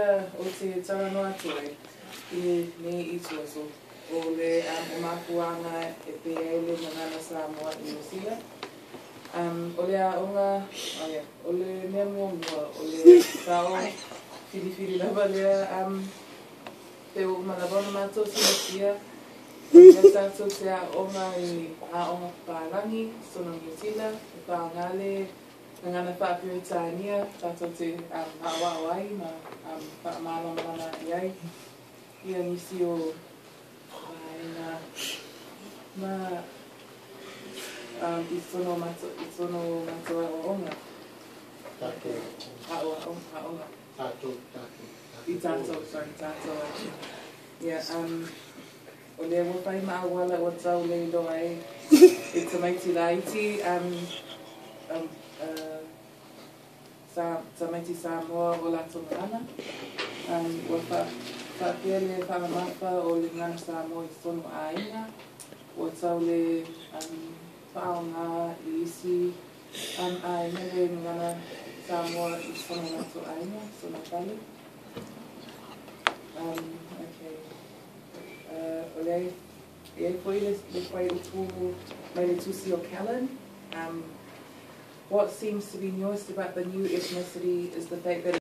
ia ou te talanoa atu ai i lenei ituaso, o le o mafuaaga e pei ai le gagana Samoa i Niu Sila. O le aoga, oh yeah, o le mea muamua, o le sao filifili lava lea, pe ua uma lava ona matou silafia, o lea tatou te aooga i aoga papalagi i totonu o Niu Sila, e faaaoga le gagana faa-Peretania tatou te aoao ai ma faamalamalama ake ai ia nisi o vaega ma i totonu o matou i totonu o matou aoaoga. Tatou. Aoaoga, aoga. Tatou, tatou. I tatou, sorry, tatou aoga. Ia, o lea ua fai ma auala ua tau le iloa ai e tamaiti laiti, sa, tamaiti Samoa o latou gagana. Ua faapea le faamamafa o le gagana Samoa i totonu o aiga, ua tau le faaaoga i isi aiga le gagana Samoa i totonu o latou aiga, totonu o fale. Okay. O lea e i ai foi le fuaiupu mai le tusi o Callan. What seems to be newest about the new ethnicity is the fact that